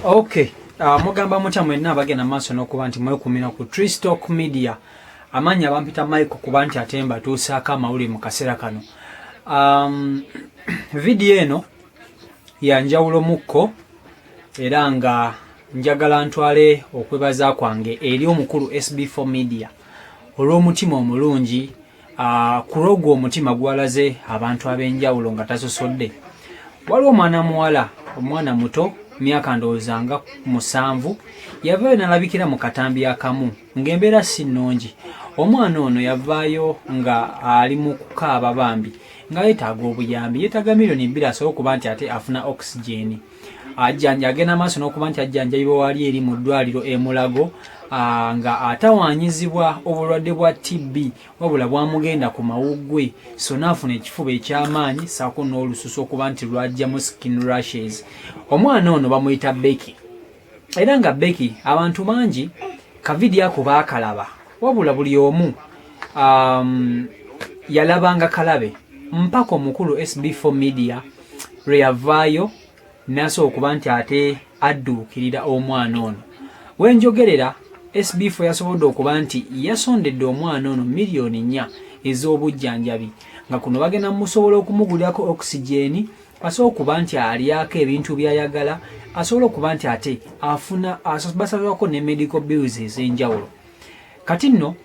Okay. Mugamba mutya mwenna abagenda maaso n'okuba nti mwekumira ku Tristock Media. Amannya bampita Michael kuba nti ate mbatuusaako amawulire mu kaseera kano. Vidiyo eno ya njawulo mukko era nga njagala ntwale okwebaza kwange eri omukulu SB4 Media olw'omutima omulungi, ku lw'ogwo omutima gwalaze abantu ab'enjawulo nga tasosodde. Waliwo omwana muwala, omwana muto, myaka ndowooza nga 7, yavaayo n'alabikira mu katambi akamu ng'embeera si nnungi. Omwana ono yavaayo nga ali mu kukaaba bambi nga yeetaaga obuyambi, yeetaaga miliyoni 2 asobole okuba nti ate afuna oxygen. Ajjanja agenda maaso n'okuba nti ajjanjabibwa wali eri mu ddwaliro e Mulago, nga atawaanyizibwa obulwadde bwa TB, wabula bwamugenda ku mawuggwe, so n'afuna ekifuba eky'amaanyi ssaako n'olususu okuba nti lwajjamu skin rashes. Omwana ono bamuyita Becky, era nga Becky abantu bangi kavidiyo ako baakalaba, wabula buli omu yalabanga kalabe mpaka omukulu SB4 Media lwe yavaayo n'asobola okuba nti ate adduukirira omwana ono. Wenjogerera, SB4 yasobodde okuba nti yasondedde omwana ono miliyoni 4 ez'obujjanjabi, nga kuno bagenda musobola okumugulirako oxygen, asobola okuba nti alyako ebintu by'ayagala, asobola okuba nti ate afuna basasulako ne medical bills ez'enjawulo. Kati nno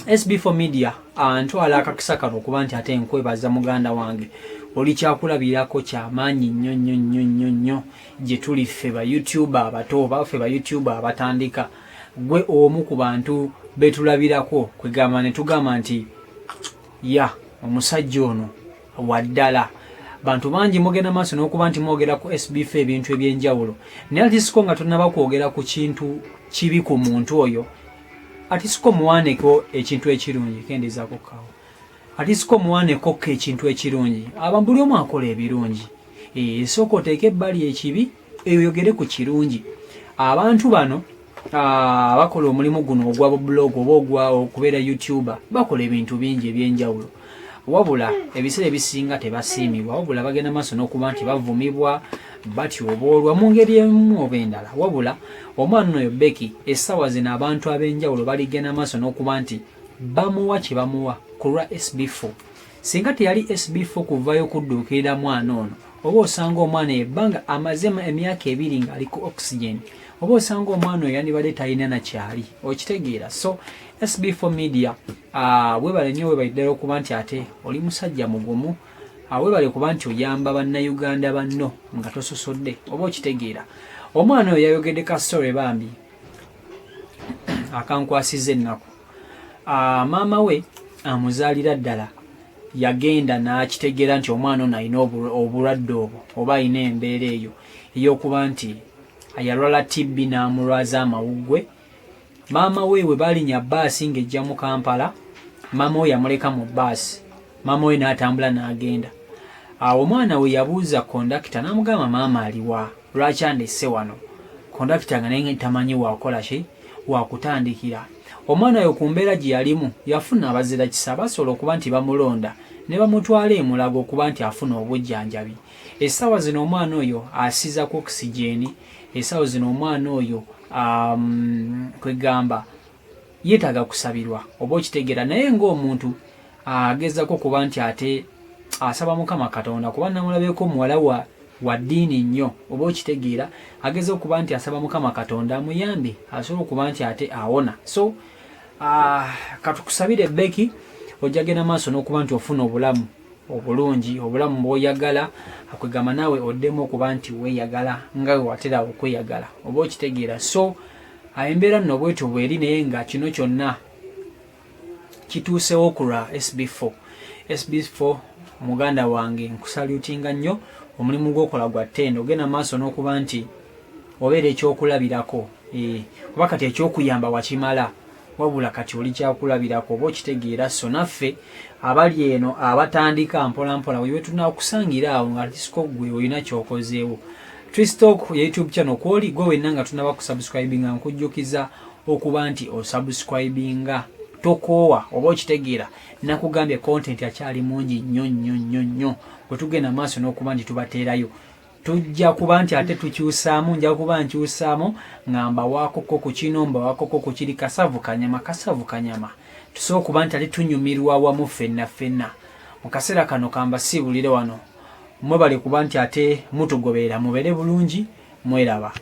SB4 Media, ntwala akakisa kano okuba nti ate nkwebaza, muganda wange, oli kyakulabirako kyamaanyi nnyo nnyo nnyo nnyo nnyo gye tuli ffe ba YouTuber abato oba ffe ba YouTuber abatandika. Gwe omu ku bantu betulabirako, kwegamba ne tugamba nti ya omusajja ono waddala. Bantu bangi mugenda maaso n'okuba nti mwogera ku SB4 ebintu ebyenjawulo, naye atisiko nga tonaba kwogera ku kintu kibi ku muntu oyo, atisiko muwaaneko ekintu ekirungi. Kendezaako kawo, atisiko muwaanekokko ekintu ekirungi. Aba buli omu akola ebirungi, sooka oteeke ebbali ekibi, oyogere ku kirungi. Abantu bano bakola omulimu guno ogwa blog oba ogwa okubeera YouTuber, bakola ebintu bingi ebyenjawulo, wabula ebiseera ebisinga tebasiimibwa, wabula bagenda maaso n'okuba nti bavumibwa, batyoboolwa mu ngeri emu oba endala. Wabula omwana oyo Becky, essaawa zino abantu ab'enjawulo baligenda maaso n'okuba nti bamuwa kye bamuwa ku lwa SB4. Singa teyali SB4 kuvayo kudduukirira mwana ono, oba osanga omwana ebbanga amaze emyaka 2 ng'ali ku oxygen, oba osanga omwana oyo yandibadde talina nakyali, okitegeera? So SB4 Media, webale nnyo, webale ddala okuba nti ate oli musajja mugumu. Webale kuba nti oyamba bannayuganda banno nga tososodde, oba okitegeera? Omwana oyo yayogedde ka story bambi akankwasiza ennaku. Maama we amuzaalira ddala yagenda n'akitegeera nti omwana ono alina obulwadde obwo oba alina embeera eyo ey'okuba nti yalwala TB n'amulwaza amawuggwe. Maama we we baalinya baasi ng'ejja mu Kampala, maama we yamuleka mu baasi, maama we n'atambula n'agenda. Awo omwana we yabuuza kondakita n'amugamba, "Maama aliwa? Lwaki andesse wano?" Kondakita nga naye tamanyi wakola ki, wakutandikira. Omwana oyo ku mbeera gye yalimu yafuna abazira kisa basobola okuba nti bamulonda ne bamutwala emulago okuba nti afuna obujjanjabi. Essaawa zino omwana oyo asiza ku oxygen. Essaawa zino omwana oyo kwegamba yeetaaga kusabirwa, oba okitegeera? Naye ng'omuntu agezako kuba nti ate asaba Mukama Katonda, kuba namulabyeko muwala wa ddiini nnyo, oba okitegeera? Ageza okuba nti asaba Mukama Katonda amuyambe asobole okuba nti ate awona. So katukusabire Becky, ojja genda maaso n'okuba nti ofuna obulamu obulungi, obulamu bw'oyagala, akwegamba naawe oddemu okuba nti weeyagala nga we watera okweyagala, oba okitegeera? So embeera nno bwetyo bweri, naye nga kino kyonna kituusewo ku lwa SB4. SB4 muganda wange, nkusalutinga nnyo, omulimu gwokola gwa ttendo. Ogenda maaso n'okuba nti obeera ekyokulabirako, kuba kati ekyokuyamba wakimala, wabula kati oli kyakulabirako, oba okitegeera? So naffe abali eno abatandika mpola mpola, we tunakusangira awo nga tisiko gwe olina kyokozeewo. Twistalk YouTube channel kwoli gwe wenna nga tunaba kusubscribinga, nkujjukiza okuba nti osubscribinga, tokoowa, oba okitegeera? Nakugambye content akyali mungi nnyo nnyo nnyo nnyo bwe tugenda maaso n'okuba nti tubateerayo. Tujja kuba nti ate tukyusaamu, nja kuba nkyusaamu nga mbawaakoko ku kino, mbawaakoko ku kiri. Kasavu kanyama, kasavu kanyama, tusobola okuba nti ate tunyumirwa wamu ffenna ffenna. Mu kaseera kano kambasiibulire wano. Mwebale kuba nti ate mutugoberera, mubeere bulungi, mweraba.